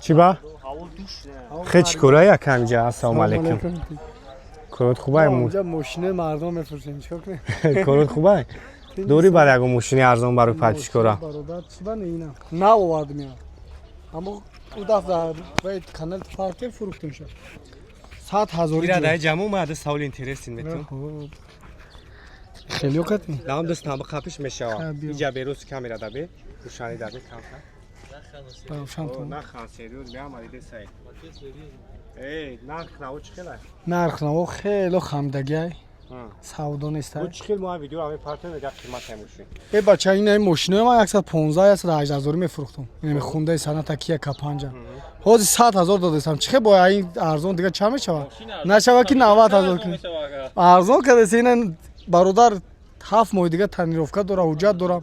Чӣ ба? Хе чӣ кора якам ҷа? Ассалому алайкум. Корот хубай? Мошинаи мардум мефурӯшем, чикор кунем? Корот хубай? Дорӣ бар ягон мошини арзон барои подписчикора? Бародар, чӣ ба не, ина нав овардем я. Аммо ӯ дафъа дар канал партия фурӯхтем ша. 100 ҳазори. Ира дай ҷамъ омада, саволи интересный метун. Хеле катни. Давом дастам қапиш мешава. Иҷа берӯз камера дабе, рӯшанӣ дабе камтар. Равшан ту. Нахан серьёз меамади десай. Эй, нарх наво чӣ хелай? Нарх наво хело хамдагиай. Савдо нестай. Бу чӣ хел мо видео ами партия мега қимат мошин. Э бача, ина мошинои ман 115, 118 ҳазорӣ мефурӯхтум. Ина хундаи Соната, Кия К5. Ҳозир 100 ҳазор додастам. Чӣ хел бояд ин арзон дига чанд мешавад? Нашава ки 90 ҳазор кунӣ. Арзон кардеси ина бародар, 7 моҳи дига тонировка дора, ҳуҷҷат дора.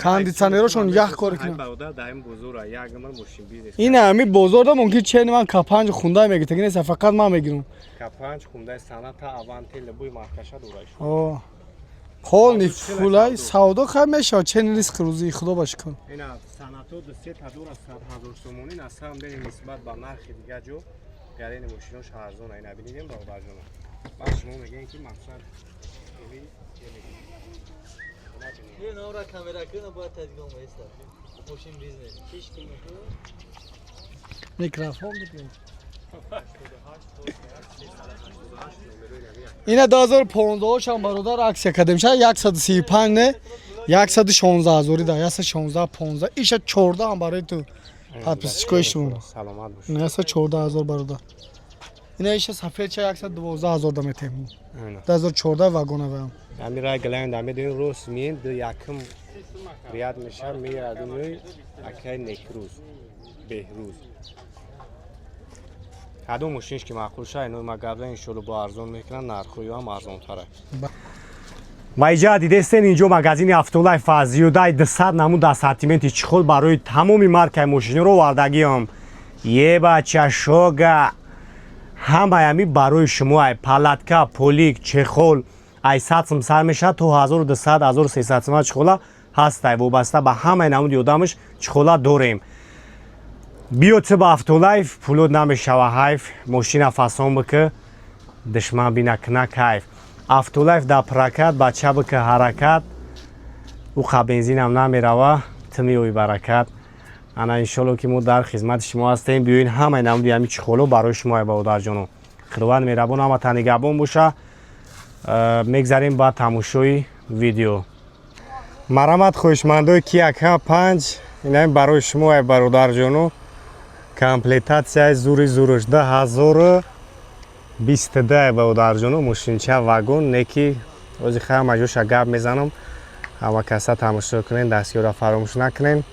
Кондитсионерошон ях кор кунад. Бародар, дар ин бозора як умр мошин бизнес. Ина ҳами бозорда мумкин чени ман К5 хунда мегиртаги нест, фақат ман мегирам. К5 хундаи Соната Аванте либои маркаша дораш. О. Полный фулай савдо хай мешавад, чени ризқи рӯзии худо ба шукр. Ина Сонато ду се та дора 100 ҳазор сомонӣ, на самом деле нисбат ба нархи дига ҷо гарени мошинош арзона. Ина бинидем, бародарҷоно. Баъд шумо мегӯем ки мақсад. Ира камера кина бояд тазгон вайста. Мошин бизнес. Чиш кунӣ? Микрофон бигир. Ина 2015 шам бародар акция кардем, ша 135 не, 116 ҳазори да, 116 15 иша 14 ҳам барои ту подписчикои шумо. Саломат бош. Ина 114 ҳазор бародар. Ина иша сафед ча 112 ҳазор да метем. 2014 вагона ваам. Ами рай галайн да медонем, рост миен ду якум рият меша меядуми акай Некрӯз Беҳрӯз. Кадом мошинш ки маъқул ша, ино ма гап зан, иншолло бо арзон мекунанд, нархҳои ҳам арзонтара. Ва иҷа дидестен, инҷо магазини Автолайф зиёдаи 200 намуд ассортименти чехол барои тамоми маркаи мошиниро овардагиам. Е бача, шога ҳамаи ами барои шумо ай палатка, полик, чехол ай 100 сум сар мешавад то 1200, 1300 сума чехола ҳастай. Вобаста ба ҳамаи намуди одамаш чехола дорем. Биё ту ба Автолайф, пулот намешава ҳайф, мошина фасон бикӣ, душман бина кна кайф. Автолайф дар прокат, бача бикӣ ҳаракат, уқа бензинам намерава, ту меои баракат. Ана иншолло ки мо дар хизмати шумо ҳастем. Биёин, ҳамаи намуди ҳами чехоло барои шумо, бародарҷоно. Худованд меҳрабон ҳаматан нигаҳбон боша. Мегзарем ба тамошои видео. Марамат, хоҳишмандои Кия К5, инам барои шумо, ай бародарҷоно, комплектатсияи зури зуруш 2022, бародарҷоно. Мошинча вагон неки ози хама ҷоша гап мезанам, ҳама каса тамошо кунен, дастгиҳоро фаромӯш накунен.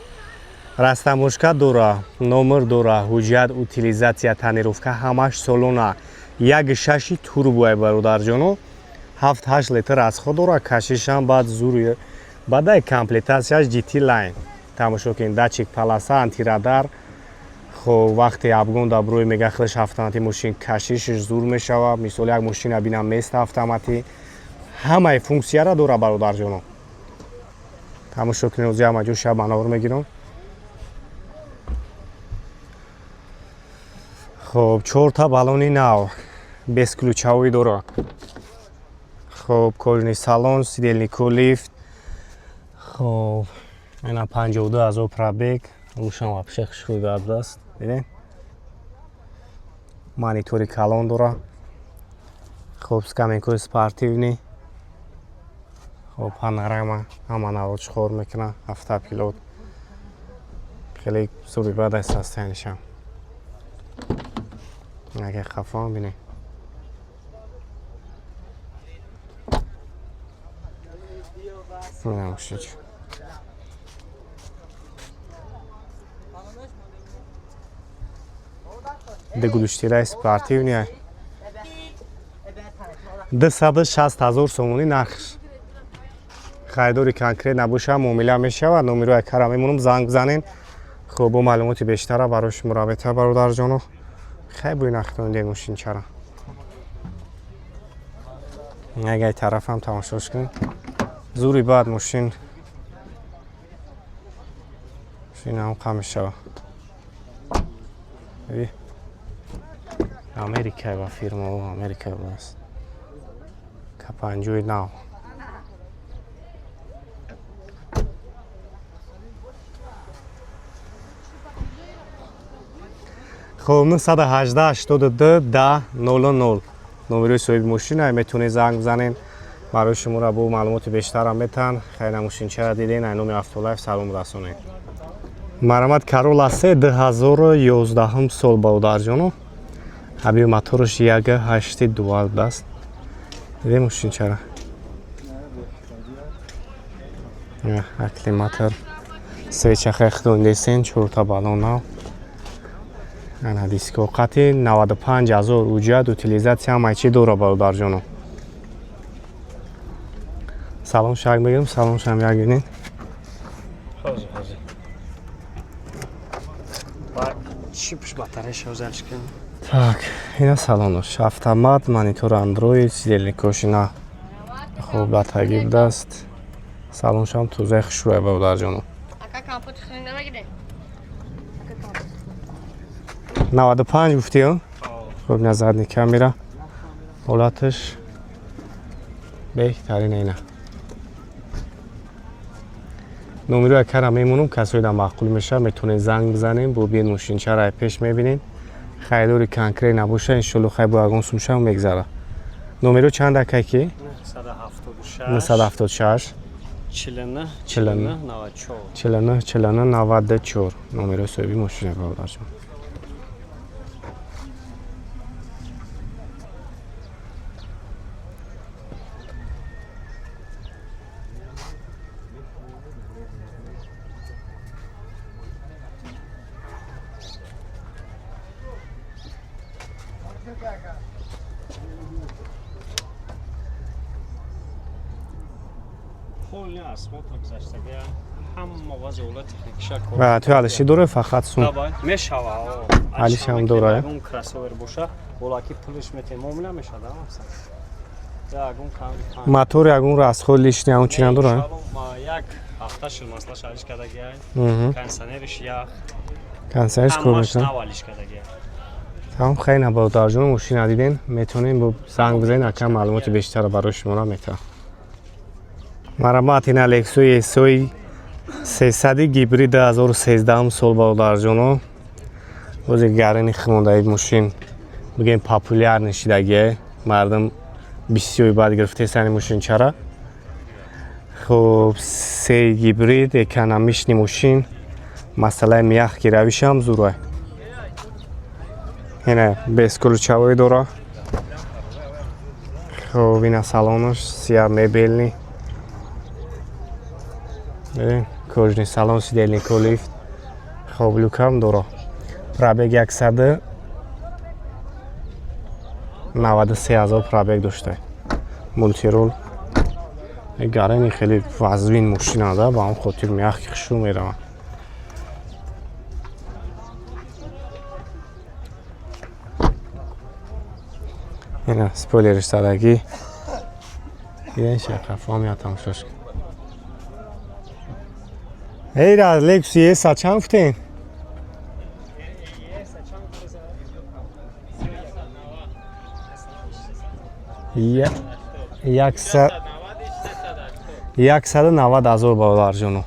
Растаможка дора, номер дора, ҳуҷҷат, утилизация, тонировка ҳамаш солона. Як шаши турбоай, бародарҷоно, 7-8 литр расход дора, кашишам баъд зури баъдай, комплектатсияш GT Line. Тамошо кунед, датчик полоса, антирадар. Хоб, вақте обгон дар рӯи мега хелеш автоматӣ, мошин кашишаш зур мешава. Мисол, як мошина бинам места автоматӣ, ҳамаи функсияра дора, бародарҷоно. Тамошо кунед, ози ҳама ҷо шаб манавр мегирам. Хоб, чорта баллони нав, бесключевой дора. Хоб, кожаный салон, сидельнико лифт. Хоб, ина 52 ҳазор пробег, рӯшам вообще хушрӯй гардааст, дидем, монитори калон дора. Хоб, скамейкои спортивный. Хоб, панорама, ҳама навод чикор мекунад, автопилот. Хеле зури бад аст состояниешам. Агар хафо бинед. Ина мошинча. Дегулуштираи спортивный, 260 000 сомонӣ нархш. Харидори конкрет набоша, муомила мешавад. Номерои кара мемонам, занг бизанен. Хуб, бо маълумоти бештара барои шумо робита, бародарҷоно. Хай, буи нахтон ден мошинчара. Агар тарафам тамошош кунед, зури баъд мошин, мошинам қа мешава. Америкай ба фирма Америкай аст. К5 нав. Хоб, 918 82 10 00 номерои соҳиби мошина, метавонед занг бизанед, барои шуморо бо маълумоти бештарам метаҳанд. Хайна мошинчара диден, ай номи Автолайф салом расонед. Марҳамат, Карола С 2011 сол, бародарҷоно. Аби мотораш 1.8 dual даст. Дидем мошинчара. Акклиматор, свеча худондесен, чорта баллон нав. Ана диско қати 95 ҳазор уҷат, утилизация ҳамаи чи дора, бародарҷоно. Салом шак мегирам, салом шам як бинед. Ҳозир, ҳозир. Чипш батареяша озалш кун. Так, ина салонош. Автомат, монитор Android, сидельникош ина хуб батагиб даст. Салоншам тозаи хушрӯя, бародарҷоно. Ака, компот хӯрем намегирем? 95 гуфтӣ? Хуб, на задний камера. Ҳолаташ беҳтарин ина. Номеро якара мемонам, касои да маъқул мешавад, метавонед занг бизанем, бо биед мошинчара пеш мебинем. Харидори конкрет набоша, иншолло хай бо ягон сумша мегзара. Номеро чанд акай ки? 976 976 49 49 94. 49 49 94 номерои соҳиби мошина, бародарҷон. Полный осмотр гузаштага. Ҳама вазъи ҳолати техникиша кор. Ва ту алиши дора фақат сум. Давай, мешава. О. Алишам дора, э? Ягон кроссовер боша, болаки пулиш метем, муомила мешада, мақсад. Ягон кам. Мотор ягон расход лишний ягон чи надора? Иншалло, ма як ҳафта шуд маслаш алиш кардагиай. Кондиционериш ях. Кондиционерш кор Ҳамаш мекунад. нав алиш кардагиай. Тамом, хеле бародарҷон, мошина диден, метавонем бо занг бизанед, акам маълумоти бештарро барои шуморо метаҳам. Марҳамат, ина Лексуи Эсои 300 гибрид 2013 сол, бародарҷоно. Бози гарини химондаи мошин бигем популярный шидагие, мардум бисёри бад гирифтесани мошинчара. Хуб, се гибрид экономичный мошин, масъалаи мягкий равишам зурай. Ина бесключевой дора. Хуб, ина салонаш сия мебельный. Бибин, кожаный салон, сидельнико лифт. Хуб, люкам дора. Пробег 193 ҳазор пробег дошта. Мультирул. Гарани хеле вазвин мошина да, ба он хотир мягкий хушрӯ меравад. Ина спойлериш задагӣ. Дидан шақафо меяд, тамошош кун. Эй, Лексус Еса чанд гуфтем? 190 ҳазор, бародарҷоно.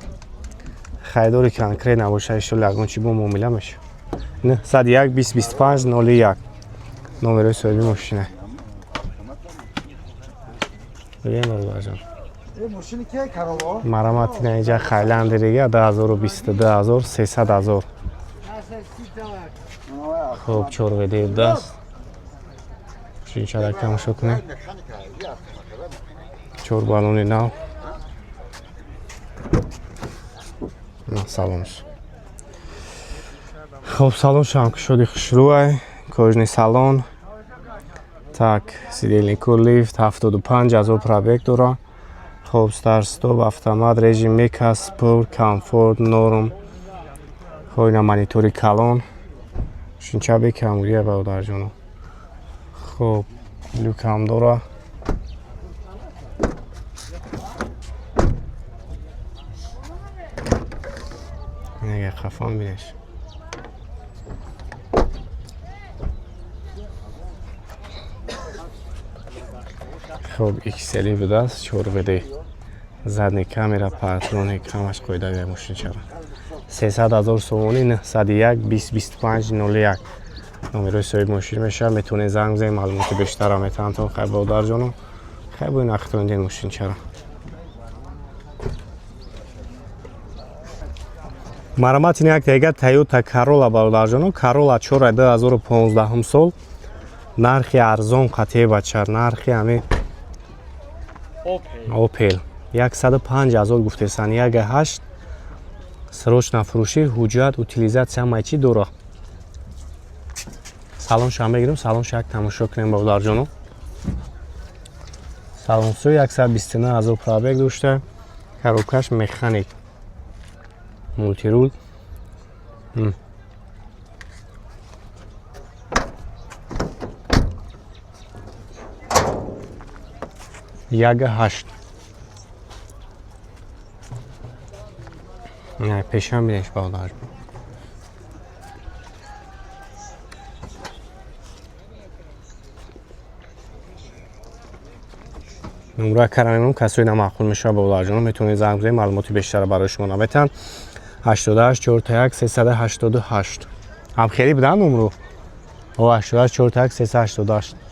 Харидори конкрет набоша, иншолло ягон чи бо муомила мешавад. 901 20 25 01 номерои соҳиби мошина. Бигем, бародарҷон. Мошини ки Кароло? Марҳамат, ина инҷа Хайландерига 2022 ҳазор 300 ҳазор. Хуб, чорведи даст. Шинчара тамошо кунем. Чор баллони нав. На салонш. Хуб, салон шам кушоди хушрӯай, кожаный салон. Так, сидельнику лифт, 75 ҳазор пробег дора. Хуб, старт стоп, автомат, режим эко, спорт, комфорт, норм. Хуб, ина монитори калон. Шинча бекамгирия, бародарҷоно. Хуб, люкам дора. Ин агар хафон бинеш. Хоб, XL будааст, 4 WD, задний камера, парктроник, ҳамаш қоидави мошинчара. 300 000 сомонӣ. 901 20 25 01 номерои соҳиби мошин мешавад. Метавонед занг бизанед, маълумоти бештарро метавонтон. Хай, бародарҷоно, хай, бо нақтон дин мошинчара. Марамати як тега Тойота Corolla, бародарҷоно. Corolla 4, 2015 сол, нархи арзон қатъе, бача, нархи ҳами Опел 105 ҳазор гуфтесан, 1,8, срочно фурӯшӣ, ҳуҷҷат, утилизация, ҳамаи чӣ дора. Салонша мегирем, салонша як тамошо кунем, бародарҷоно. Салонсӯ 129 ҳазор пробег дошта, коробкаш механик, мультируль. 1,8. Пешам бинеш, бародар. Номра карамемон, касои намаъқул мешавад, бародарҷоно, метавонед занг бизанед, маълумоти бештара барои шумо наметаҳанд. 88 41 388 ҳам хеле будан номру. О, 88 41 388.